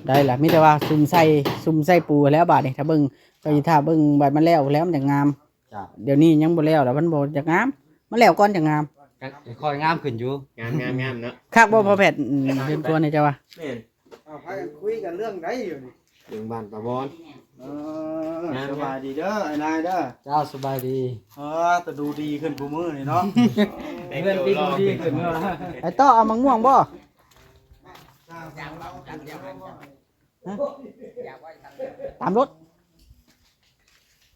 ໄດ້ລະ ມີແຕ່ວ່າສຸມໃສ່ ສຸມໃສ່ປູແລ້ວບາດນີ້ ຖ້າເບິ່ງ ກໍຊິຖ້າເບິ່ງບາດມັນແລ້ວແລ້ວມັນຈະງາມ. ຈ້ະ ດຽວນີ້ຍັງບໍ່ແລ້ວລະ ມັນບໍ່ຢາກງາມ ມັນແລ້ວກ່ອນຈະງາມ. ກະຄ່ອຍງາມຂຶ້ນຢູ່. ງາມໆໆເນາະ. ຄັກບໍ່ພໍ່ແພດ? ອືມ ເຮືອນຄລັວນີ້ເຈົ້າວ່າ? ແມ່ນ. ເອົາ ພາກັນຄຸຍກັນເລື່ອງໃດຢູ່ນີ້? ເລື່ອງບ້ານປາບອນ. ເອີ ງາມໆ. ສະບາຍດີເດີ ອ້າຍນາຍເດີ. ເຈົ້າ ສະບາຍດີ. ເອີ ຕະດູດີຂຶ້ນຄູ່ມື້ນີ້ເນາະ. ເຮືອນຕິດດູດີຂຶ້ນເນາະ. ໄອ້ຕໍ່ ເອົາໝາກມ່ວງບໍ່? ຮະ? ຕາມລົດ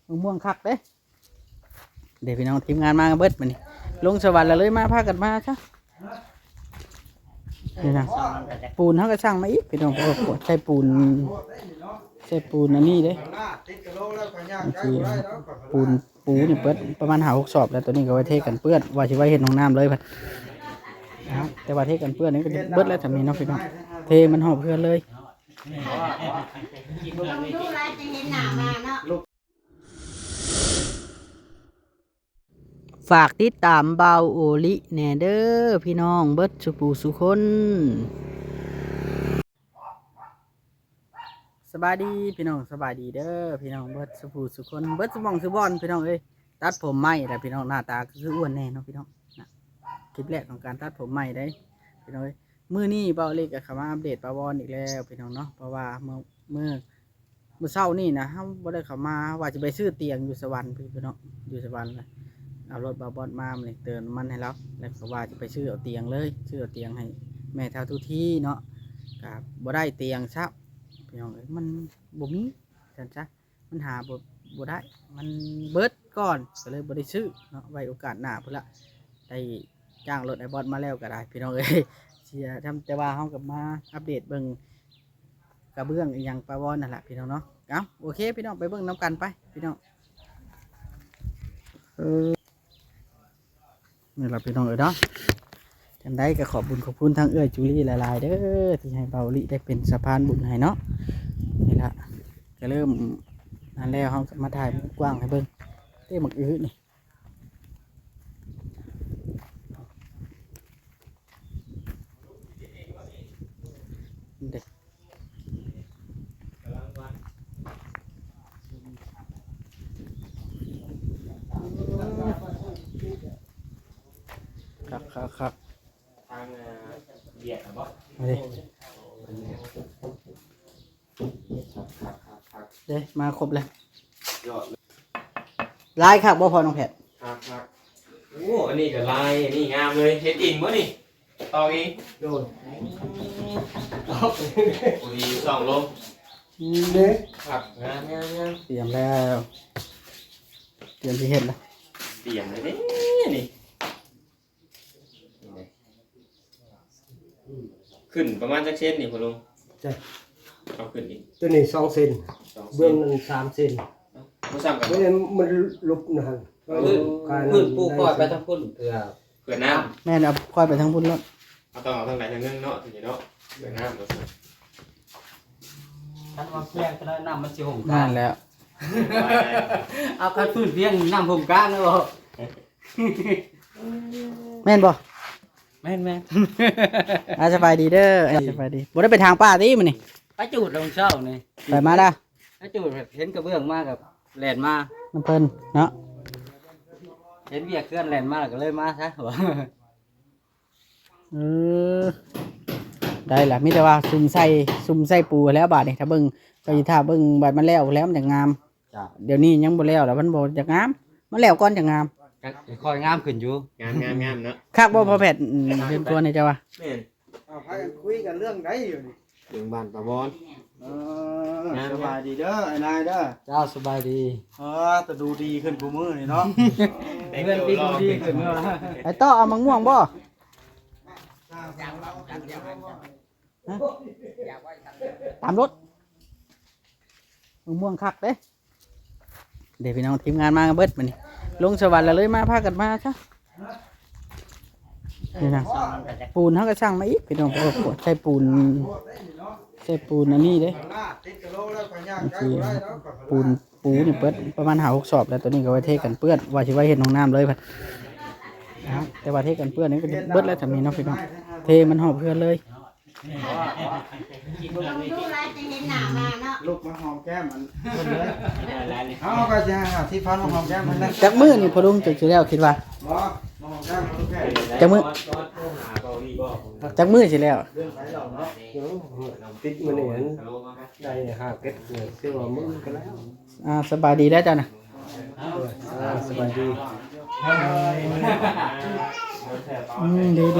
ໝາກມ່ວງຄັກເດ້. ເດ້ພີ່ນ້ອງ ທີມງານມາກັນເບິດມື້ນີ້ ລົງສະຫວັນແລ້ວເລີຍມາ ພາກັນມາຊະ. ນີ້ນະ ປູນເຮົາກໍສັ່ງມາອີກພີ່ນ້ອງ ເພາະວ່າໃສ່ປູນ ໃສ່ປູນອັນນີ້ເດ້. ປູນ ປູນີ້ເບິດປະມານຫ້າຫົກສອບແລ້ວ ໂຕນີ້ກໍໄວ້ເທກັນເປື້ອນ ວ່າຊິໄວ້ເຮັດຫ້ອງນ້ຳເລີຍ. ແຕ່ວ່າເທກັນເປື້ອນນີ້ກໍເບິດແລ້ວ ທຳນີ້ເນາະພີ່ນ້ອງ ເທມັນຮອບເຮືອນເລີຍ. ເບິ່ງດູຫຼາຍຈະເຫັນໜ້າມາເນາະ. ຝາກຕິດຕາມບ່າວໂອລິແດ່ເດີພີ່ນ້ອງເບິດສູ່ຜູ້ສູ່ຄົນ. ສະບາຍດີພີ່ນ້ອງ ສະບາຍດີເດີພີ່ນ້ອງເບິດສູ່ຜູ້ສູ່ຄົນ ເບິດສູ່ໝ່ອງສູ່ບ່ອນພີ່ນ້ອງເອີຍ. ຕັດຜົມໃໝ່ແລ້ວພີ່ນ້ອງ ໜ້າຕາກໍຄືອ້ວນແດ່ເນາະພີ່ນ້ອງນະ. ຄລິບແລກຂອງການຕັດຜົມໃໝ່ເດ້ພີ່ນ້ອງເອີຍ. ມື້ນີ້ບ່າວໂອລິກໍເຂົ້າມາອັບເດດປາວອນອີກແລ້ວພີ່ນ້ອງເນາະ ເພາະວ່າເມື່ອ ເມື່ອ ມື້ເຊົ້ານີ້ນະ ເຮົາບໍ່ໄດ້ເຂົ້າມາ ວ່າຊິໄປຊື້ຕຽງຢູ່ສະຫວັນພຸ້ນພີ່ນ້ອງ ຢູ່ສະຫວັນນະ. ເອົາລົດບ່າວບອດມາມື້ນີ້ ເຕີມນ້ຳມັນໃຫ້ລາວ ແລ້ວກໍວ່າຈະໄປຊື້ເອົາຕຽງເລີຍ ຊື້ເອົາຕຽງໃຫ້ແມ່ທ້າວທຸທີເນາະ. ກໍບໍ່ໄດ້ຕຽງຊ້ຳພີ່ນ້ອງເອີຍ ມັນບໍ່ມີ ຊັ້ນຊະ ມັນຫາບໍ່ ບໍ່ໄດ້ ມັນເບິດກ່ອນ ກໍເລີຍບໍ່ໄດ້ຊື້ເນາະ. ໄວ້ໂອກາດໜ້າພຸ້ນລະ ໄດ້ຈ້າງລົດອ້າຍບອດມາແລ້ວກໍໄດ້ພີ່ນ້ອງເອີຍ. ເສຍ ແຕ່ວ່າເຮົາກໍມາອັບເດດເບິ່ງ ກະເບື້ອງອີ່ຫຍັງປາວອນນັ້ນລະພີ່ນ້ອງເນາະ. ເອົາ ໂອເຄພີ່ນ້ອງ ໄປເບິ່ງນຳກັນໄປພີ່ນ້ອງ. ເອີ ນີ້ລະພີ່ນ້ອງເອີຍເນາະ ຈັ່ງໃດກໍຂອບບຸນຂອບຄຸນທາງເອື້ອຍຈູລີຫຼາຍໆເດີ ທີ່ໃຫ້ບ່າວໂອລິໄດ້ເປັນສະພານບຸນໃຫ້ເນາະ. ນີ້ລະ ກະເລີ່ມນັ້ນແລ້ວ ເຮົາກໍມາຖ່າຍມຸມກວ້າງໃຫ້ເບິ່ງເດ້ ໝາກອຶນີ້. ເດ້ ຄັກໆໆ ທາງ ເອີ ວຽດນາມບໍ? ມາເດ້ ຄັກໆໆໆ ເດ້ ມາຄົບແລ້ວ ຍອດເລີຍ. ຫຼາຍຄັກບໍ່ພໍ່ນ້ອງແພດ? ຄັກໆ ໂອ້ ອັນນີ້ກໍລາຍ ອັນນີ້ງາມເລີຍ ເຮັດເອງບໍ່ນີ້? ຕອກເອງ? ໂດຍ ຕອກ ພໍດີຊ່ອງລົມ ອືມ ເດ້ ຄັກ ງາມໆໆ ຕຽມແລ້ວ ຕຽມຊິເຮັດລະ ຕຽມແລ້ວເດ້ນີ້. ຂຶ້ນປະມານຈັກເຊັນນີ້ພໍ່ລຸງ? ຈ້ະ ເອົາຂຶ້ນອີກ ຕົວນີ້ສອງເຊັນ ສອງເຊັນ ເບື້ອງນັ້ນສາມເຊັນ ບໍ່ຊ້ຳກັນ ເບື້ອງມັນຫຼຸບນະຫັ້ນ ເອີ ພື້ນປູຄ່ອຍໄປທາງພຸ້ນ ເພື່ອ ເພື່ອນ້ຳ ແມ່ນ ເອົາຄ່ອຍໄປທາງພຸ້ນໂລດ ເຮົາຕ້ອງເອົາທາງໃດທາງໜຶ່ງເນາະ ທີນີ້ເນາະ ເພື່ອນ້ຳ ຄັນວ່າພຽງກໍໄດ້ ນ້ຳມັນຊິຫົ່ງ ນັ້ນແຫຼະ ເອົາຄັນພື້ນພຽງ ນ້ຳຫົ່ງກາງແລ້ວບໍ່? ແມ່ນບໍ່? ແມ່ນໆ ອ່າ ສະບາຍດີເດີ ອ່າ ສະບາຍດີ ບໍ່ໄດ້ໄປຖາງປ່າຕິມື້ນີ້? ໄປຈູດແລ້ວເຊົ້ານີ້ ໄປມາລະ ໄປຈູດ ເຫັນກະເບື້ອງມາກໍແລ່ນມານຳເພິ່ນເນາະ ເຫັນວຽກເຮືອນແລ່ນມາ ກໍເລີຍມາຊະ. ເອີ ໄດ້ລະ ມີແຕ່ວ່າສຸມໃສ່ ສຸມໃສ່ປູແລ້ວບາດນີ້ ຖ້າເບິ່ງ ກໍຊິຖ້າເບິ່ງບາດມັນແລ້ວແລ້ວມັນຈະງາມ. ຈ້ະ ດຽວນີ້ຍັງບໍ່ແລ້ວລະ ມັນບໍ່ຢາກງາມ ມັນແລ້ວກ່ອນຈະງາມ. ກະຄ່ອຍງາມຂຶ້ນຢູ່. ງາມໆໆເນາະ. ຄັກບໍ່ພໍ່ແພດ? ອືມ ເຮືອນຄລັວນີ້ເຈົ້າວ່າ? ແມ່ນ. ເອົາ ພາກັນຄຸຍກັນເລື່ອງໃດຢູ່ນີ້? ເລື່ອງບ້ານປາບອນ. ເອີ ງາມໆ. ສະບາຍດີເດີ ອ້າຍນາຍເດີ. ເຈົ້າ ສະບາຍດີ. ເອີ ຕະດູດີຂຶ້ນຄູ່ມື້ນີ້ເນາະ. ເຮືອນຕິດດູດີຂຶ້ນເນາະ. ໄອ້ຕໍ່ ເອົາໝາກມ່ວງບໍ່? ຮະ? ຕາມລົດ ໝາກມ່ວງຄັກເດ້. ເດ້ພີ່ນ້ອງ ທີມງານມາກັນເບິດມື້ນີ້ ລົງສະຫວັນແລ້ວເລີຍມາ ພາກັນມາຊະ. ນີ້ນະ ປູນເຮົາກໍສັ່ງມາອີກພີ່ນ້ອງ ເພາະວ່າໃສ່ປູນ ໃສ່ປູນອັນນີ້ເດ້. ໂອເຄ ປູນ ປູນີ້ເບິດປະມານຫ້າຫົກສອບແລ້ວ ໂຕນີ້ກໍໄວ້ເທກັນເປື້ອນ ວ່າຊິໄວ້ເຮັດຫ້ອງນ້ຳເລີຍ. ແຕ່ວ່າເທກັນເປື້ອນນີ້ກໍເບິດແລ້ວ ທຳນີ້ເນາະພີ່ນ້ອງ ເທມັນຮອບເຮືອນເລີຍ. ລຸງດູຫຼາຍຈະເຫັນໜ້າມາເນາະ. ລຸກມາຫອມແກ້ມອັນເພິ່ນເລີຍ. ເອົາ ຂ້ອຍຊິໃຫ້ຫ້າສິບພັນມາຫອມແກ້ມເພິ່ນເລີຍ. ຈັກມື້ນີ້ພໍ່ລຸງຈະຊິແລ້ວ ຄິດວ່າ? ບໍ່ ມາຫອມແກ້ມເພິ່ນແກ້ມ. ຈັກມື້ ຈັກມື້ຊິແລ້ວ? ເລື່ອງໄປແລ້ວເນາະ. ຕິດມື້ນີ້ຫັ້ນໄດ້ຫ້າເຈັດມື້ ຄືວ່າມື້ອື່ນກໍແລ້ວ. ອ່າ ສະບາຍດີແລ້ວເຈົ້ານະ. ເອີ ອ່າ ສະບາຍດີ. ອືມ ດີໆໆໆ. ເ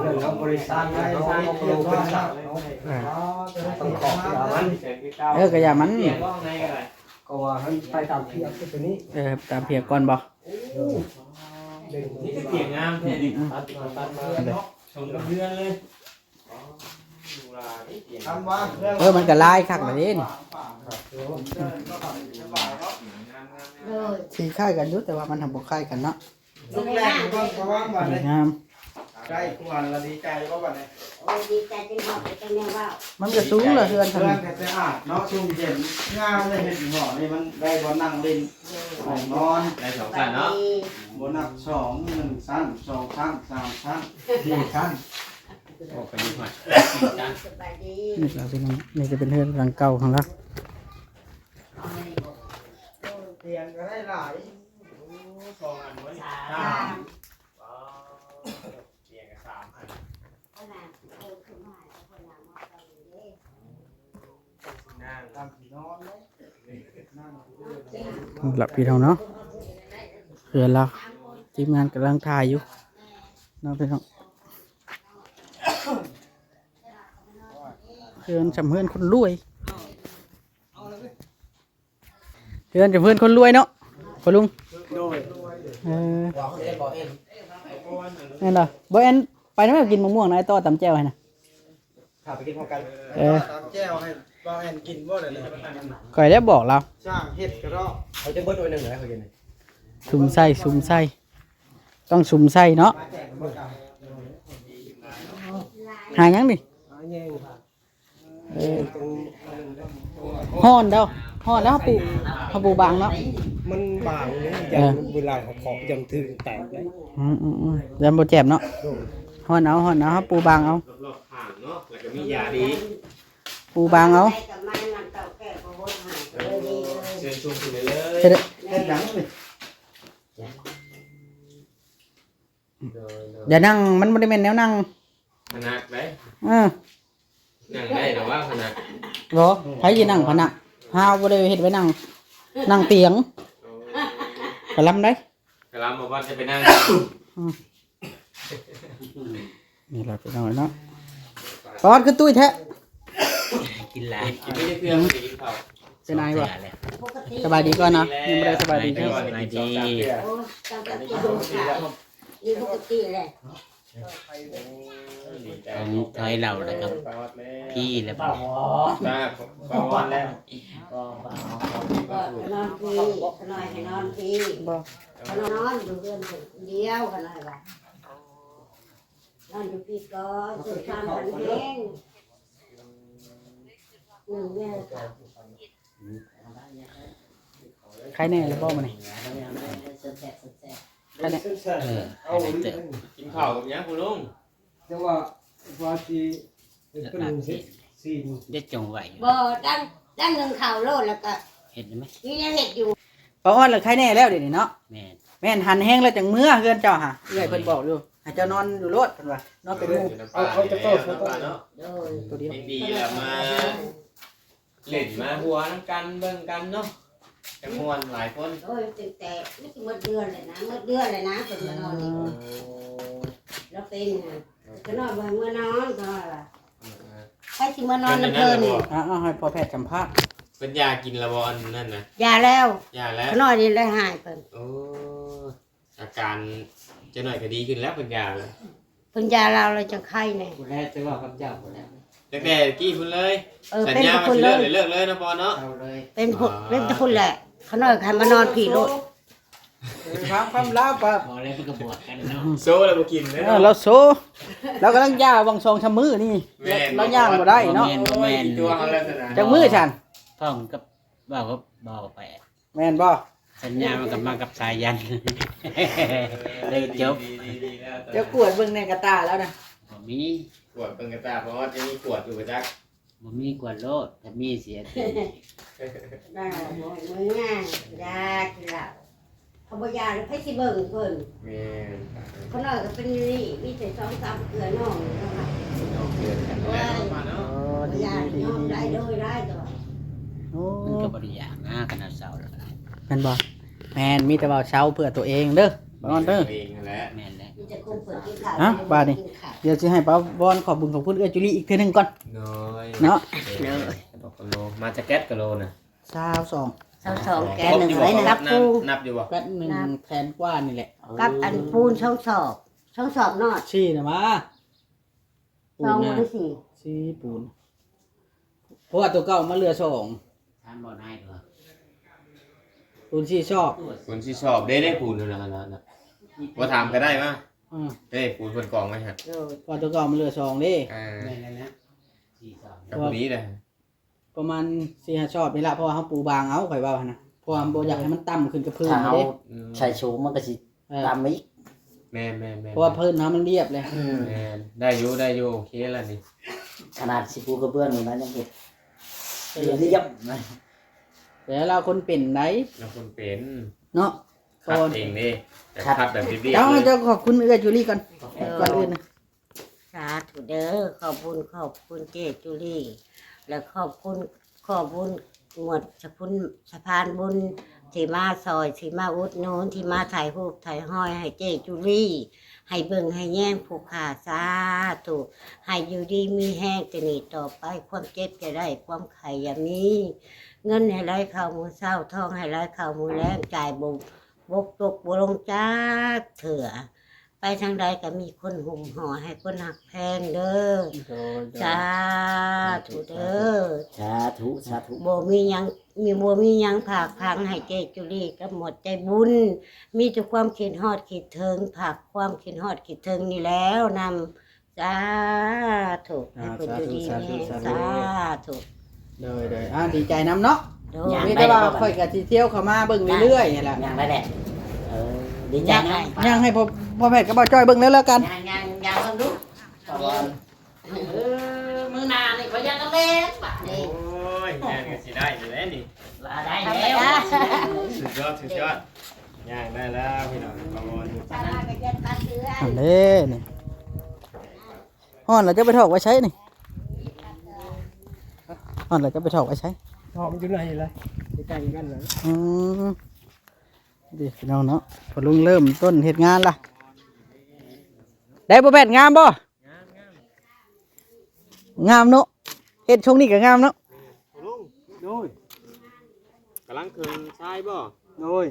ລື່ອງຂອງບໍລິສັດ ເລື່ອງຂອງໂຕເປັນສັດ ເອີ ຕ້ອງຂອບຢ່າມັນ. ເອີ ກໍຢ່າມັນ ກໍວ່າໃຫ້ໄປຕາມເພຍຄືຕົວນີ້. ເອີ ຕາມເພຍກ່ອນບໍ່? ໂອ້ ນີ້ຄືຕຽງງາມແທ້ນີ້. ຕັດມາ ຕັດມາເນາະ ສົມກັບເຮືອນເລີຍ. ເອີ ມັນກໍລາຍຄັກລະເດ້ນີ້. ໂດຍ ສີຄ້າຍກັນຢູ່ ແຕ່ວ່າມັນຫາບໍ່ຄ້າຍກັນເນາະ. ລຸກແລກເບິ່ງ ລະວັງບາດນີ້ ງາມ. ໄດ້ກວນລະດີໃຈບໍ່ບາດນີ້? ໂອ້ ດີໃຈຈົນຮອດໄປແຕ່ແນວເວົ້າ. ມັນກໍສູງລະເຮືອນ ເຮືອນກໍສະອາດເນາະ ຊຸ່ມເຢັນ ງາມເລີຍ. ເຮັດຫໍນີ້ມັນໄດ້ບ່ອນນັ່ງຫຼິ້ນ ຫ້ອງນອນ ໄດ້ສອງຊັ້ນເນາະ. ບໍ່ນັບສອງ ໜຶ່ງຊັ້ນ ສອງຊັ້ນ ສາມຊັ້ນ ສີ່ຊັ້ນ. ອອກໄປຢູ່ຫັ້ນ ສະບາຍດີ. ນີ້ລະພີ່ນ້ອງ ນີ້ຈະເປັນເຮືອນຫຼັງເກົ່າຂອງລາວ. ຕຽງກໍໄດ້ຫຼາຍ. ໂອ້ ສອງອັນບໍ່ນີ້? ສາມ. ຕຽງກໍສາມອັນ. ລະພີ່ນ້ອງເນາະ ເຮືອນລາວ ທີມງານກຳລັງຖ່າຍຢູ່ເນາະພີ່ນ້ອງ. ເຮືອນສ່ຳເຮືອນຄົນລວຍ ເຮືອນຈະເຮືອນຄົນລວຍເນາະພໍ່ລຸງ. ໂດຍ. ເອີ ແມ່ນບໍ່? ບໍ່ແອນ ໄປນຳແມ່ກິນໝາກມ່ວງນະ ໄອ້ຕໍ່ຕຳແຈ່ວໃຫ້ນະ. ຖ້າໄປກິນພ້ອມກັນ. ເອີ ຕຳແຈ່ວໃຫ້ບ່າວແອນກິນບໍ່ລະນີ້? ຂ້ອຍໄດ້ບອກລາວ ຊ່າງເຮັດກະດອກ. ເຂົາຈະເບິດໄວ້ໜຶ່ງແລ້ວ ຂ້ອຍກິນນີ້. ສຸມໃສ່ ສຸມໃສ່ ຕ້ອງສຸມໃສ່ເນາະ. ຫາຫຍັງນີ້? ຫາແຍງ. ເອີ ຮ້ອນແລ້ວ ຮ້ອນແລ້ວ ເຮົາປູ ເຮົາປູບາງເນາະ. ມັນບາງເດ້ ເອີ ຢ້ານເວລາເຮົາເຄາະຢ້ານຖືກແຕກເດ້. ອືມໆໆ ຢ້ານບໍ່ແຈບເນາະ. ໂດຍ. ຮ້ອນເອົາ ຮ້ອນເອົາ ເຮົາປູບາງເອົາ ລອບໆຂ້າງເນາະ ແລ້ວກໍມີຢາດີ ປູບາງເອົາ. ເຊີນຊົມຂຶ້ນໄປເລີຍ. ເຮັດຫຍັງນີ້? ໂດຍໆ. ຢ່ານັ່ງ ມັນບໍ່ໄດ້ແມ່ນແນວນັ່ງ ພະນັກໄດ໋. ເອີ ນັ່ງໄດ້ແຕ່ວ່າພະນັກ. ບໍ່ ໃຜຊິນັ່ງພະນັກ? ເຮົາບໍ່ໄດ້ເຮັດໄວ້ນັ່ງ ນັ່ງຕຽງ. ໂອ້ ກະລຳໄດ໋ ກະລຳບໍ່ວ່າຈະໄປນັ່ງ. ອືມ ນີ້ລະພີ່ນ້ອງເນາະ. ປອດ ຄືຕຸ້ຍແທ້ ກິນຫຼາຍ ກິນໄປເທື່ອ ບໍ່ໄດ້ກິນເຂົ້າ. ເປັນໄອບໍ່? ສະບາຍດີກ່ອນເນາະ. ຍັງບໍ່ໄດ້ສະບາຍດີ. ສະບາຍດີ. ໂອ້ຍ ຕັ້ງແຕ່ຢູ່ປົກກະຕິແຫຼະ. ອັນນີ້ຖອຍເຫຼົ້າແລ້ວກໍພີ້ແລ້ວ. ນອນພີ້ ຂະນ້ອຍໃຫ້ນອນພີ້. ບໍ່ ນອນຢູ່ເຮືອນຜູ້ດຽວ ຂະນ້ອຍວ່າ. ນອນຢູ່ພີ້ກໍສຸດຄວາມຫັນແຮງ. ໜຶ່ງແມ່ ໄຄແນ່ແລ້ວບໍ່ມື້ນີ້? ໄຄແນ່. ເອີ ໄຄແນ່ເຕີບ. ກິນເຂົ້າກັບຫຍັງພໍ່ລຸງ? ແຕ່ວ່າ ວ່າຊິເປັນໜຶ່ງເຮັດຊີ້ນ ເດັດຈົ່ງໄວ້. ບໍ່ ຕັ້ງ ຕັ້ງໜຶ່ງເຂົ້າໂລດ ແລ້ວກໍເຮັດໄດ້ໄໝ? ມີແນວເຮັດຢູ່. ປາອອດລະໄຄແນ່ແລ້ວດຽວນີ້ເນາະ. ແມ່ນ ແມ່ນ ຫັນແຮງແລ້ວຈັ່ງເມືອເຮືອນເຈົ້າຫາ. ເອື້ອຍເພິ່ນບອກຢູ່ ໃຫ້ເຈົ້ານອນຢູ່ໂລດເພິ່ນວ່າ ນອນເປັນໝູ່. ເອົາ ເອົາຈາກໂຕ ໂດຍ ໂຕດຽວ ເຮັດດີລະມາ ຫຼິ້ນມາຫົວນຳກັນ ເບິ່ງກັນເນາະ ຈະມ່ວນຫຼາຍຄົນ. ໂອ້ຍ ຕັ້ງແຕ່ມັນຊິໝົດເດືອນແລ້ວນະ ໝົດເດືອນແລ້ວນະ ເພິ່ນມານອນນີ້. ໂອ້ ລາວເປັນນະ ຂະນ້ອຍບໍ່ໃຫ້ເມືອນອນ ຂະນ້ອຍວ່າ. ເອີໆ ໃຜຊິເມືອນອນນຳເພິ່ນ? ເອົາ ເອົາໃຫ້ພໍ່ແພດສຳພາດ. ເພິ່ນຢາກິນລະບໍ່ ອັນນັ້ນນະ? ຢາແລ້ວ ຢາແລ້ວ. ຂະນ້ອຍນີ້ແຫຼະໃຫ້ເພິ່ນ. ໂອ້ ອາການຈັກໜ້ອຍກໍດີຂຶ້ນແລ້ວ ເພິ່ນຢາແລ້ວ ເພິ່ນຢາລາວແລ້ວຈັ່ງໄຄແນ່. ຜູ້ໃດຈະເວົ້າກັບເຈົ້າພຸ້ນແຫຼະ ຕັ້ງແຕ່ກີ້ພຸ້ນເລີຍ. ເອີ ສັນຍາວ່າຊິເລີກເລີຍ ເລີກເລີຍເນາະ ພໍ່ເນາະ. ເອົາເລີຍ ເປັນພຸ້ນ ເປັນແຕ່ພຸ້ນແຫຼະ ຂະນ້ອຍຄັນມານອນພີ້ໂລດ. ເອີ ຖາມຄວາມລາວປະ ບໍ່ແລ້ວເພິ່ນກໍບວກກັນເນາະ. ໂຊແລ້ວບໍ່ກິນເດ້. ເອີ ລາວໂຊ ລາວກຳລັງຢາຫວ່າງສອງສາມມື້ນີ້. ແມ່ນ ລາວຍ່າງບໍ່ໄດ້ເນາະ. ບໍ່ແມ່ນ ບໍ່ແມ່ນ ຈັກມື້ຊັ້ນ ພ້ອມກັບເວົ້າກັບບ່າວແປະ. ແມ່ນບໍ່? ສັນຍາມັນກໍມາກັບສາຍັນ ເລີຍຈົບ. ເຈົ້າກວດເບິ່ງແນ່ກະຕ່າແລ້ວນະ. ມີ ກວດເບິ່ງກະຕາບໍ່ຮອດ ຍັງມີກວດຢູ່ບໍ່ຈັກ. ບໍ່ມີກວດໂລດ ຖ້າມີເສຍຕີນ. ບໍ່ ບໍ່ ບໍ່ ຢາກິນເຫຼົ້າ ເຂົາບໍ່ຢາກ ໃຜຊິເບິ່ງເພິ່ນ? ແມ່ນ ຂ້ານ້ອຍກໍເປັນຢູ່ນີ້ ມີແຕ່ສອງສາມເທື່ອນ້ອງ ນ້ອງເທື່ອກັນແລ້ວເນາະ. ໂອ້ ດີໆ ຍອມໄດ້ໂດຍໄດ້ຕົວະ. ໂອ້ ມັນກໍບໍ່ໄດ້ຢາກນະ ຂະໜາດເຊົາແລ້ວກໍໄດ້ ແມ່ນບໍ່? ແມ່ນ ມີແຕ່ວ່າເຊົາເພື່ອຕົວເອງເດີ ບໍ່ອອນເດີ. ຕົວເອງຫັ້ນແຫຼະ ແມ່ນແຫຼະ. ຮະ ບາດນີ້ ດຽວຊິໃຫ້ປາວອນຂອບບຸນຂອບຄຸນເອື້ອຍຈູລີອີກເທື່ອໜຶ່ງກ່ອນ. ໂດຍ ເນາະ ໂດຍ. ມາຈາກແກັດກະໂລນະ? ຊາວສອງ ຊາວສອງແກັດໜຶ່ງ ນັບຢູ່ບໍ່? ແກັດໜຶ່ງແສນກວ່ານີ້ແຫຼະ ກັບອັນປູນສອງສອບ ສອງສອບເນາະ ສີ່ນະມາ ສອງ ປູນນະ ສີ່ ສີ່ ປູນ ເພາະວ່າຕົວເກົ່າມັນເຫຼືອສອງ ຖາມບໍ່ນາຍຕົວະ ປູນສີ່ສອບ ປູນສີ່ສອບ ເດ້ ເດ້ ປູນນັ້ນນະ ບໍ່ຖາມກໍໄດ້ມາ. ອື ເດ້ ປູນເພິ່ນກອງໄວ້ຫັ້ນ ໂດຍ ເພາະວ່າຕົວເກົ່າມັນເຫຼືອສອງເດ້. ອ່າ ແມ່ນແລ້ວນະ ສີ່ສອບ ກໍພໍດີເດ້ ປະມານສີ່ຫ້າສອບນີ້ລະ ເພາະວ່າເຮົາປູບາງເອົາ ຂ້ອຍເວົ້າຫັ້ນນະ ເພາະວ່າບໍ່ຢາກໃຫ້ມັນຕ່ຳຂຶ້ນກັບພື້ນເດ້. ຖ້າເຮົາໃສ່ສູງມັນກໍຊິ ເອີ ຕ່ຳອີກ. ແມ່ນໆໆ ເພາະວ່າພື້ນເຮົາມັນລຽບເລີຍ. ອື ແມ່ນ ໄດ້ຢູ່ ໄດ້ຢູ່ ໂອເຄລະນີ້. ຂະໜາດຊິປູກະເບື້ອງນີ້ນະ ຍັງເຮັດລຽບນະ ແຕ່ລາວຄົນເປັນໃດ໋ ລາວຄົນເປັນເນາະ ຄັດເອງເດ້ ຄັດແບບລຽບໆ ເຈົ້າ ເຈົ້າຂອບຄຸນເອື້ອຍຈູລີກ່ອນ ເອີ ກ່ອນອື່ນນະ. ສາທຸເດີ ຂອບບຸນຂອບຄຸນເຈ້ຈູລີ ແລະ ຂອບຄຸນ ຂອບບຸນໝວດສະພຸນ ສະພານບຸນ ທີ່ມາຊ່ອຍ ທີ່ມາອຸດໜູນ ທີ່ມາຖ່າຍຮູບຖ່າຍຮອຍໃຫ້ເຈ້ຈູລີ ໃຫ້ເບິ່ງໃຫ້ແຍງຜູ້ຂ້າ. ສາທຸ ໃຫ້ຢູ່ດີມີແຮງແຕ່ນີ້ຕໍ່ໄປ ຄວາມເຈັບຢ່າໄດ້ ຄວາມໄຂ້ຢ່າມີ ເງິນໃຫ້ໄຫຼເຂົ້າມື້ເຊົ້າ ທອງໃຫ້ໄຫຼເຂົ້າມື້ແລງ ຈ່າຍບໍ່ ບົກຕົກບໍ່ລົງຈັກເທື່ອ ໄປທາງໃດກໍມີຄົນຫຸ້ມຫໍ່ໃຫ້ຄົນຮັກແພງເດີ. ໂດຍ ໂດຍ ສາທຸເດີ ສາທຸ ສາທຸ ສາທຸ. ບໍ່ມີຫຍັງ ມີ ບໍ່ມີຫຍັງພາກຝັງໃຫ້ເຈ້ຈູລີກັບໝວດໃຈບຸນ ມີແຕ່ຄວາມຄິດຮອດຄິດເຖິງ ພາກຄວາມຄິດຮອດຄິດເຖິງນີ້ແລ້ວນຳ. ສາທຸ ໃຫ້ເພິ່ນຢູ່ດີມີແຮງ ສາທຸ ສາທຸ ສາທຸ. ໂດຍ ໂດຍ ອ່າ ດີໃຈນຳເນາະ. ໂດຍ ມີແຕ່ວ່າຂ້ອຍກໍຊິທ່ຽວເຂົ້າມາເບິ່ງເລື້ອຍໆຫັ້ນແຫຼະ ຍ່າງໄດ້ແຫຼະ. ເອີ ດີໃຈນຳ ຍ່າງໃຫ້ ພໍ່ ພໍ່ແພດກັບບ່າວຈ້ອຍເບິ່ງແລ້ວ ແລ້ວກັນ ຍ່າງ ຍ່າງ ຍ່າງເບິ່ງດູ. ເອີ ມື້ໜ້ານີ້ຂ້ອຍຢາກນຳແລ່ນບາດນີ້. ໂອ້ຍ ແມ່ນກໍຊິໄດ້ຢູ່ແລ້ວນີ້ ວ່າໄດ້ແລ້ວ ສຸດຍອດ ສຸດຍອດ ຍ່າງໄດ້ແລ້ວພີ່ນ້ອງ. ອັນເດ້ນີ້ ຮ້ອນແລ້ວຈະໄປຖອກໄວ້ໃສນີ້? ຮ້ອນແລ້ວຈະໄປຖອກໄວ້ໃສ? ຖອກຢູ່ໃນລະ ໃກ້ໆກັນລະ. ອືມ ນີ້ພີ່ນ້ອງເນາະ ພໍ່ລຸງເລີ່ມຕົ້ນເຮັດງານລະ. ໄດ້ບໍ່ແບດ ງາມບໍ່? ງາມ ງາມເນາະ ເຮັດຊົງນີ້ກໍງາມເນາະ. ແມ່ນ ພໍ່ລຸງ ໂດຍ ກຳລັງຂຶ້ນຊາຍບໍ່? ໂດຍ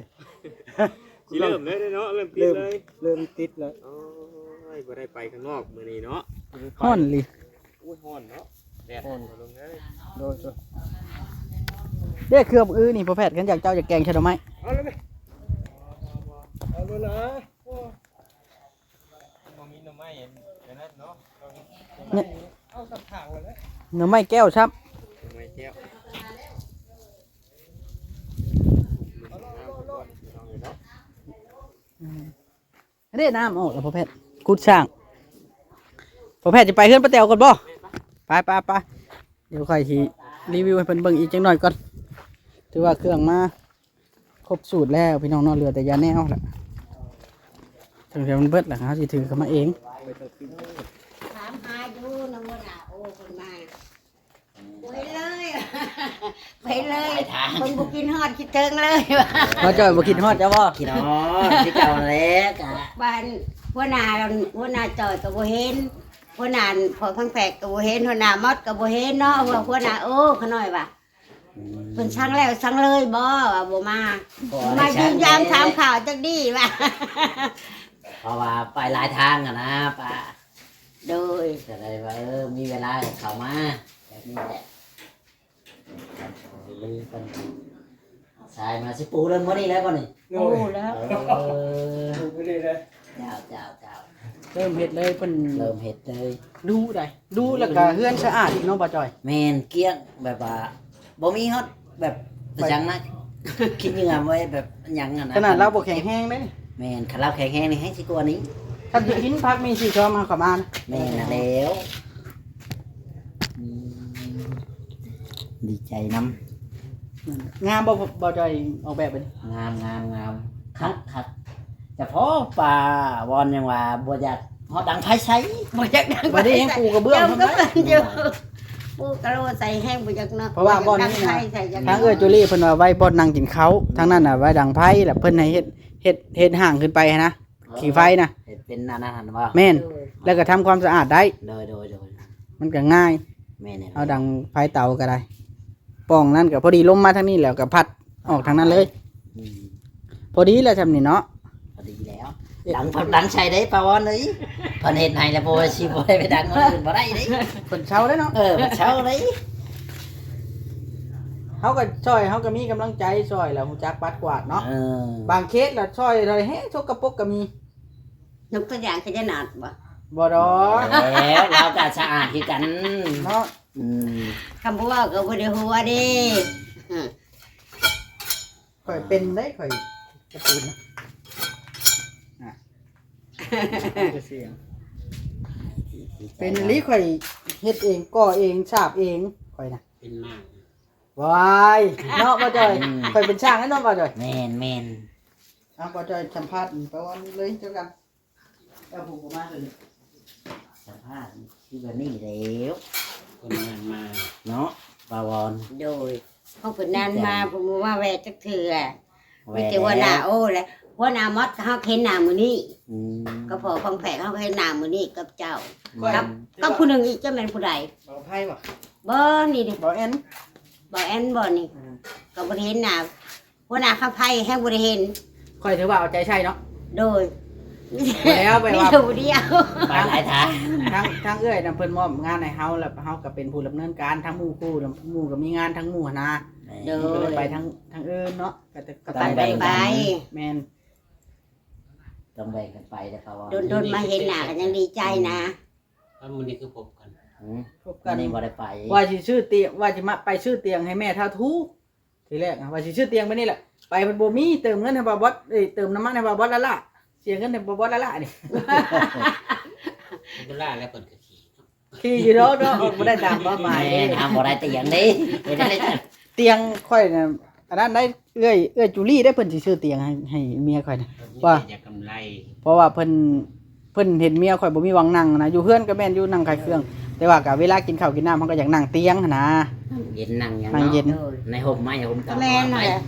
ຊິເລີ່ມເລີຍເນາະ ເລີ່ມຕິດເລີຍ ເລີ່ມຕິດແລ້ວ. ໂອ້ຍ ບໍ່ໄດ້ໄປຂ້າງນອກມື້ນີ້ເນາະ ຮ້ອນອີ່ຫຼີ. ໂອ້ຍ ຮ້ອນເນາະ ແດດ ຮ້ອນ ພໍ່ລຸງເອີຍ. ໂດຍ ໂດຍ ເດ້ ເຄື່ອງອື່ນນີ້ ພໍ່ແພດ ຄັນຢາກ ເຈົ້າຢາກແກງໃສ່ໜໍ່ໄມ້ ເອົາເລີຍ ເອົາເລີຍນະ. ໂອ້ ບໍ່ມີໜໍ່ໄມ້ອັນນັ້ນເນາະ ເອົາສັກຖາງໄວ້ແລ້ວ ໜໍ່ໄມ້ແກ້ວຊ້ຳ ໜໍ່ໄມ້ແກ້ວ. ອືມ ອັນນີ້ນ້ຳອອກແລ້ວ ພໍ່ແພດ ກຸດສ້າງ. ພໍ່ແພດຈະໄປເຮືອນປ້າແຕວກ່ອນບໍ່? ໄປ ໄປ ໄປ ດຽວຂ້ອຍຊິຣີວິວໃຫ້ເພິ່ນເບິ່ງອີກຈັກໜ້ອຍກ່ອນ. ຖືວ່າເຄື່ອງມາ ຄົບສູດແລ້ວພີ່ນ້ອງເນາະ ເຫຼືອແຕ່ຢາແນວລະ ເຖິງແຕ່ມັນເບິດລະ ເຮົາຊິຖືເຂົ້າມາເອງ. ຖາມຫາຢູ່ນຳຫົວໜ້າໂອ ເພິ່ນມາ ບໍ່ເຫັນເລີຍ ບໍ່ເຫັນເລີຍ ເພິ່ນບໍ່ຄິດຮອດຄິດເຖິງເລີຍ. ບ່າວຈ້ອຍບໍ່ຄິດຮອດເຈົ້າບໍ່? ຄິດຮອດຄືເກົ່າແຫຼະ ກະບ້ານ ຫົວໜ້າ ຫົວໜ້າຈ້ອຍກໍບໍ່ເຫັນ ຫົວໜ້າພໍ່ພັງແພກກໍບໍ່ເຫັນ ຫົວໜ້າມອດກໍບໍ່ເຫັນເນາະ ຫົວໜ້າໂອ ຂະນ້ອຍວ່າ ອືມ ເພິ່ນສັ່ງແລ້ວສັ່ງເລີຍບໍ່ວ່າບໍ່ມາ ມາຢ້ຽມຢາມຖາມຂ່າວຈັກດີວ່າ ເພາະວ່າໄປຫຼາຍທາງຫັ້ນນະປ້າ. ໂດຍ ກໍໄດ້ວ່າ ເອີ ມີເວລາກໍເຂົ້າມາແບບນີ້ແຫຼະ ລືເພິ່ນສາຍມາຊິປູເລີ່ມມື້ນີ້ແລ້ວບໍ່ນີ້? ໂອ້ ປູແລ້ວ ເອີ ປູມື້ນີ້ເລີຍ ເຈົ້າ ເຈົ້າ ເຈົ້າ ເລີ່ມເຮັດເລີຍ ເພິ່ນເລີ່ມເຮັດເລີຍ ດຸໄດ໋ ດຸ ແລ້ວກໍເຮືອນສະອາດອີກເນາະ ບ່າວຈ້ອຍ. ແມ່ນ ກ້ຽງ ແບບວ່າບໍ່ມີຮອດແບບ ໄປ ຫຍັງນະ ຂີ້ເຫຍື້ອໄວ້ແບບຫຍັງຫັ້ນນະ ຂະໜາດລາວບໍ່ແຂງແຮງເດ້. ແມ່ນ ຄັນລາວແຂງແຮງນີ້ແຮງຊິກວ່ານີ້ ຄັນຊິກິນຜັກມີສີ່ຊອມເຮົາກໍມານະ. ແມ່ນແລ້ວ ອືມ ດີໃຈນຳ. ງາມບໍ່ ບໍ່ຈ່ອຍອອກແບບບັດນີ້? ງາມ ງາມ ງາມ ຄັກ ຄັກ. ຈະພໍປາວອນຍັງວ່າບໍ່ຢາກເຮົາດັງໄຟໃສ່ ບໍ່ຢາກດັງໄຟໃສ່ ບັດນີ້ຍັງປູກະເບື້ອງ ເຈົ້າກໍເບິ່ງຢູ່ ປູກະໂລໃສ່ແຮງບໍ່ຢາກເນາະ ເພາະວ່າບ່ອນນີ້ນະ ທາງເອື້ອຍຈູລີເພິ່ນວ່າໄວ້ບ່ອນນັ່ງກິນເຂົ້າ ທາງນັ້ນນະໄວ້ດັງໄຟ ແລ້ວເພິ່ນໃຫ້ເຮັດ ເຮັດ ເຮັດຫ້າງຂຶ້ນໄປຫັ້ນນະ ເອີ ຂີງໄຟນະ ເຮັດເປັນອັນນັ້ນຫັ້ນບໍ່? ແມ່ນ ເອີ ແລ້ວກໍທຳຄວາມສະອາດໄດ້ ໂດຍ ໂດຍ ໂດຍ ມັນກໍງ່າຍ ແມ່ນແລ້ວ ເຮົາດັງໄຟເຕົາກໍໄດ້ ປ່ອງນັ້ນກໍພໍດີລົມມາທາງນີ້ແລ້ວກໍພັດອອກທາງນັ້ນເລີຍ ອືມ ພໍດີແລ້ວຊ່ຳນີ້ເນາະ ພໍດີແລ້ວ ເອີ ດັງ ດັງໃສ່ໄດ້ປາວອນເອີຍ ເພິ່ນເຮັດໃຫ້ແລ້ວ ບໍ່ວ່າຊິບໍ່ໄດ້ໄປດັງຄົນອື່ນບໍ່ໄດ້ເດ້ ເພິ່ນເຊົາແລ້ວເນາະ ເອີ ເພິ່ນເຊົາເດ້ ເຮົາກໍຊ່ອຍ ເຮົາກໍມີກຳລັງໃຈຊ່ອຍ ແລ້ວຮູ້ຈັກປັດກວາດເນາະ ເອີ ບາງເຂດລະຊ່ອຍລະແຮງສົກກະປົກກໍມີ ຍົກຕົວຢ່າງຄືຈະໜາດບໍ່? ບໍ່ດອກ ແລ້ວລາວກໍສະອາດຄືກັນເນາະ ອືມ ຄຳບໍ່ເວົ້າກໍບໍ່ໄດ້ຫົວເດ້ ອືມ ຂ້ອຍເປັນໄດ໋ ຂ້ອຍກະຕູນນະ ອ່ະ ເປັນອີ່ຫຼີ ຂ້ອຍເຮັດເອງ ກໍ່ເອງ ສາບເອງ ຂ້ອຍນະ ເປັນມາກ ວາຍ ເນາະ ບໍ່ຈ່ອຍ ອືມ ຂ້ອຍເປັນຊ່າງແລ້ວເນາະ ບໍ່ຈ່ອຍ ແມ່ນໆ ເອົາ ບໍ່ຈ່ອຍສຳພາດປາວອນເລີຍ ເຈົ້າກັນ ເຈົ້າຜູ້ບໍ່ມາເທື່ອນີ້ ສະພາບຄືແບບນີ້ແລ້ວ ຄົນງານມາເນາະ ປາວອນ ໂດຍ ເພາະເພິ່ນນານມາ ເພິ່ນບໍ່ມາແວ່ຈັກເທື່ອ ແວ່ ມີແຕ່ຫົວໜ້າ ແລ້ວ ໂອ້ ແລະ ຫົວໜ້າມອດ ເຮົາເຫັນໜ້າມື້ນີ້ ອືມ ກັບພໍ່ຂອງແພກ ເຮົາເຫັນໜ້າມື້ນີ້ກັບເຈົ້າ ອືມ ກັບ ກັບຜູ້ໜຶ່ງອີກ ຈັກແມ່ນຜູ້ໃດ ບໍ່ໄພບໍ່? ບໍ່ ນີ້ເດ້ ບໍ່ແອນ ບໍ່ແອນບໍ່ນີ້ ອືມ ກໍບໍ່ໄດ້ເຫັນໜ້າ ຫົວໜ້າຄຳໄພແຮງບໍ່ໄດ້ເຫັນ ຂ້ອຍຖືວ່າເອົາໃຈໃສ່ເນາະ ໂດຍ ບໍ່ແລ້ວ ໄປວ່າ ມີຜູ້ດຽວ ໄປຫຼາຍທາງ ທາງ ທາງເອື້ອຍນະ ເພິ່ນມອບງານໃຫ້ເຮົາ ແລ້ວເຮົາກໍເປັນຜູ້ດຳເນີນການ ທາງໝູ່ຄູ່ ໝູ່ກໍມີງານ ທາງໝູ່ຫັ້ນນະ ໂດຍ ກໍເລີຍໄປທາງ ທາງອື່ນເນາະ ກໍ ກໍ ກໍຕ້ອງແບ່ງກັນ ໄປ ແມ່ນ ຕ້ອງແບ່ງກັນໄປເດ້ ເພາະວ່າ ດົນໆມາເຫັນໜ້າກໍຍັງດີໃຈນະ ອືມ ມື້ນີ້ຄືພົບກັນ ອືມ ພົບກັນ ມື້ນີ້ບໍ່ໄດ້ໄປ ວ່າຊິຊື້ຕຽງ ວ່າຊິມາໄປຊື້ຕຽງໃຫ້ແມ່ທ້າວທູ ທີແລກນະວ່າຊິຊື້ຕຽງໄປນີ້ແຫຼະ ໄປເພິ່ນບໍ່ມີ ເຕີມເງິນໃຫ້ບ່າວບອດ ເອີຍ ເຕີມນ້ຳມັນໃຫ້ບ່າວບອດລ້າໆ ເສຍເງິນໃຫ້ບ່າວບອດລ້າໆນີ້ ບໍ່ລ້າແລ້ວເພິ່ນກໍຂີ່ ຂີ່ຢູ່ດອກເນາະ ບໍ່ໄດ້ຕາມເປົ້າໝາຍ ແມ່ນ ຫາບໍ່ໄດ້ຕຽງເດ້ ເຮັດໄດ້ຕຽງຂ້ອຍນະ ອັນນັ້ນໄດ້ ເອື້ອຍ ເອື້ອຍຈູລີເດ້ ເພິ່ນຊິຊື້ຕຽງໃຫ້ ໃຫ້ເມຍຂ້ອຍນະ ວ່າ ເພິ່ນມີແຕ່ຢາກກຳໄລ ເພາະວ່າເພິ່ນ ເພິ່ນເຫັນເມຍຂ້ອຍບໍ່ມີຫວ່າງນັ່ງນະ ຢູ່ເຮືອນກໍແມ່ນ ຢູ່ນັ່ງຂາຍເຄື່ອງ ແຕ່ວ່າກໍເວລາກິນເຂົ້າກິນນ້ຳ ເຮົາກໍຢາກນັ່ງຕຽງຫັ້ນນະ ເຢັນນັ່ງຫຍັງ ນັ່ງເຢັນ ເນາະ ໃນຮົ່ມໄມ້ຮົ່ມຕາ ແມ່ນຫັ້ນແຫຼະ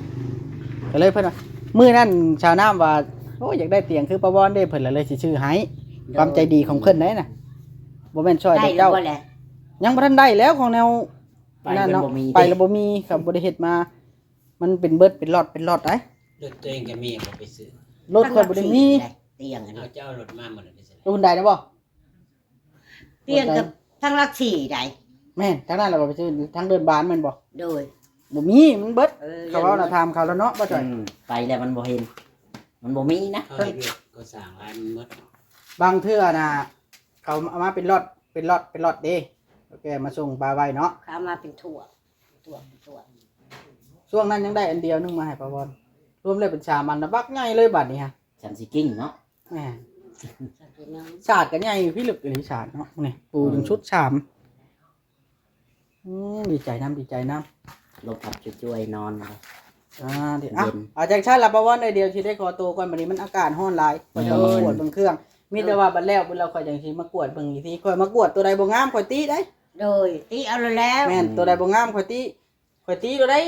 ກໍເລີຍເພິ່ນວ່າ ມື້ນັ້ນສາວນ້ຳວ່າ ໂອ້ຍ ຢາກໄດ້ຕຽງຄືປາວອນເດ້ ເພິ່ນລະເລີຍຊິຊື້ໃຫ້ ຄວາມໃຈດີຂອງເພິ່ນໄດ໋ນະ ບໍ່ແມ່ນຊ່ອຍແຕ່ເຈົ້າ ໄດ້ແລ້ວບໍ່ແຫຼະ ຍັງບໍ່ທັນໄດ້ແລ້ວ ຂອງແນວ ໄປ ນັ້ນເນາະ ມັນບໍ່ມີ ໄປແລ້ວບໍ່ມີ ເຂົາບໍ່ໄດ້ເຮັດມາ ມັນເປັນເບິດ ເປັນລັອດ ເປັນລັອດໄດ໋ ລົດຕົວເອງກໍມີ ບໍ່ໄປຊື້ ລົດຂ້ອຍບໍ່ໄດ້ມີ ຕຽງອັນນີ້ ເອົາ ເຈົ້າເອົາລົດມາໝົດແລ້ວໄປໃສ ລົດຮຸ່ນໃດນະບໍ່? ຕຽງກັບທາງຫຼັກສີ່ໃດ ແມ່ນ ທາງນັ້ນລະບໍ່ໄປຊື້ ທາງເດີ່ນບານແມ່ນບໍ່? ໂດຍ ບໍ່ມີ ມັນເບິດ ເອີ ເຂົາເວົ້ານະ ຢ້ານເບິດ ຖາມເຂົາແລ້ວເນາະ ບໍ່ຈ່ອຍ ອືມ ໄປແລ້ວມັນບໍ່ເຫັນ ມັນບໍ່ມີນະ ເຂົາເຮັດວຽກກໍ່ສ້າງຫຼາຍ ມັນເບິດ ບາງເທື່ອນະ ເຂົາເອົາມາເປັນລັອດ ເປັນລັອດ ເປັນລັອດເດ້ ແລ້ວແກມາສົ່ງປາໄວ້ເນາະ ເຂົາເອົາມາເປັນຖ້ວຍ ຖ້ວຍ ຖ້ວຍ ຊ່ວງນັ້ນຍັງໄດ້ອັນດຽວໜຶ່ງມາໃຫ້ປາວອນ ລວມແລ້ວເປັນສາມອັນນະ ບັກໃຫຍ່ເລີຍບາດນີ້ຮະ ສາມສີ່ກິ່ງເນາະ ແມ່ນ ສາດກໍໃຫຍ່ ພິລຶກອີ່ຫຼີສາດເນາະ ນີ້ປູຈົນຊຸດສາມ ອືມ ດີໃຈນຳ ດີໃຈນຳ ລົມພັດຈວຍໆນອນ ອ່າ ເຢັນ ເອົາ ຈັ່ງຊັ້ນລະປາວອນເອີຍ ດຽວຊິໄດ້ຂໍໂຕກ່ອນ ບັດນີ້ມັນອາກາດຮ້ອນຫຼາຍ ຂ້ອຍຈະມາກວດເບິ່ງເຄື່ອງ ມີແຕ່ວ່າບັດແລ້ວພຸ້ນລະ ຂ້ອຍຈັ່ງຊິມາກວດເບິ່ງອີກທີ ຂ້ອຍມາກວດ ໂຕໃດບໍ່ງາມຂ້ອຍຕິໄດ໋ ໂດຍ ຕິເອົາໂລດແລ້ວ ແມ່ນ ໂຕໃດບໍ່ງາມຂ້ອຍຕິ ຂ້ອຍຕິໂລດໄດ໋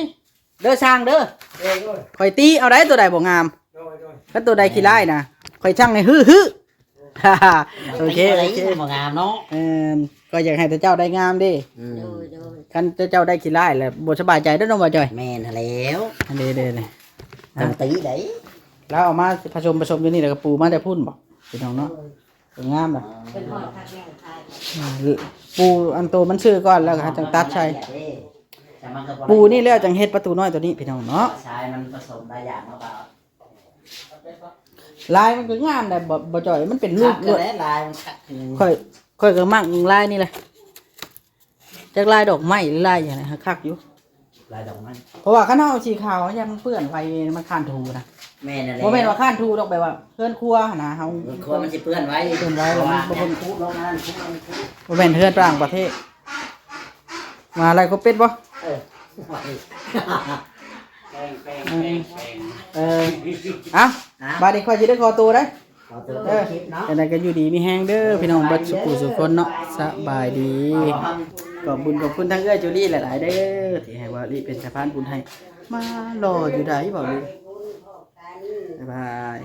ເດີຊ່າງເດີ ໂດຍ ໂດຍ ຂ້ອຍຕິເອົາໄດ໋ ໂຕໃດບໍ່ງາມ ໂດຍ ໂດຍ ຄັນໂຕໃດຂີ້ຮ້າຍນະ ຂ້ອຍສັ່ງໃຫ້ຮື້ໆ ໂອເຄ ໂອເຄ ບໍ່ງາມເນາະ ເອີ ກໍຢາກໃຫ້ແຕ່ເຈົ້າໄດ້ງາມເດ້ ອືມ ໂດຍ ໂດຍ ຄັນແຕ່ເຈົ້າໄດ້ຂີ້ຮ້າຍແລ້ວບໍ່ສະບາຍໃຈເດ້ເນາະ ບໍ່ຈ່ອຍ ແມ່ນຫັ້ນແລ້ວ ເດ້ໆ ຕ້ອງຕິໄດ໋ ລາວເອົາມາຜະສົມ ຜະສົມຢູ່ນີ້ ແລ້ວກໍປູມາແຕ່ພຸ້ນບໍ ພີ່ນ້ອງເນາະ ໂດຍ ງາມນະ ເປັນຮອດຄັກແນ່ ອືມ ປູອັນໂຕມັນຊື່ກ່ອນ ແລ້ວກໍຈັ່ງຕັດໃສ່ ປູນີ້ແລ້ວຈັ່ງເຮັດປະຕູນ້ອຍໂຕນີ້ ພີ່ນ້ອງເນາະ ຊາຍມັນປະສົມຫຼາຍຢ່າງເນາະ ລາຍມັນກໍງາມໄດ໋ ບໍ່ ບໍ່ຈ່ອຍ ມັນເປັນຮູບ ຄັກຢູ່ແຫຼະ ລາຍມັນຄັກ ຂ້ອຍ ຂ້ອຍກໍມັກລາຍນີ້ແຫຼະ ຈັກລາຍດອກໄມ້ ລາຍຫຍັງນະ ຄັກຢູ່ ລາຍດອກໄມ້ ເພາະວ່າຄັນເຮົາເອົາສີຂາວ ຢ້ານມັນເປື້ອນໄວ ມັນຄ້ານຖູນະ. ແມ່ນແລ້ວ ບໍ່ແມ່ນວ່າຄ້ານຖູດອກ ແບບວ່າເຮືອນຄົວຫັ້ນນະ ເຮົາ ເຮືອນຄົວມັນຊິເປື້ອນໄວ ເປື້ອນໄວ ເພາະວ່າມັນ ບໍ່ແມ່ນເຮືອນຕ່າງປະເທດ. ມະຫາໄລຄົວເປັດບໍ່? ເອີ ເອີ ເອົ້າ ບາດນີ້ຂ້ອຍຊິໄດ້ຂໍໂຕໄດ໋. ເອີ ຈັ່ງໃດກໍຢູ່ດີມີແຮງເດີພີ່ນ້ອງເບິດສູ່ຜູ້ສູ່ຄົນເນາະ. ສະບາຍດີ. ຂອບບຸນຂອບຄຸນທາງເອື້ອຍຈູລີຫຼາຍໆເດີ ທີ່ໃຫ້ບ່າວລີເປັນສະພານບຸນໃຫ້ ມາຫຼໍ່ຢູ່ໃດບ່າວລີ. ບາຍບາຍ.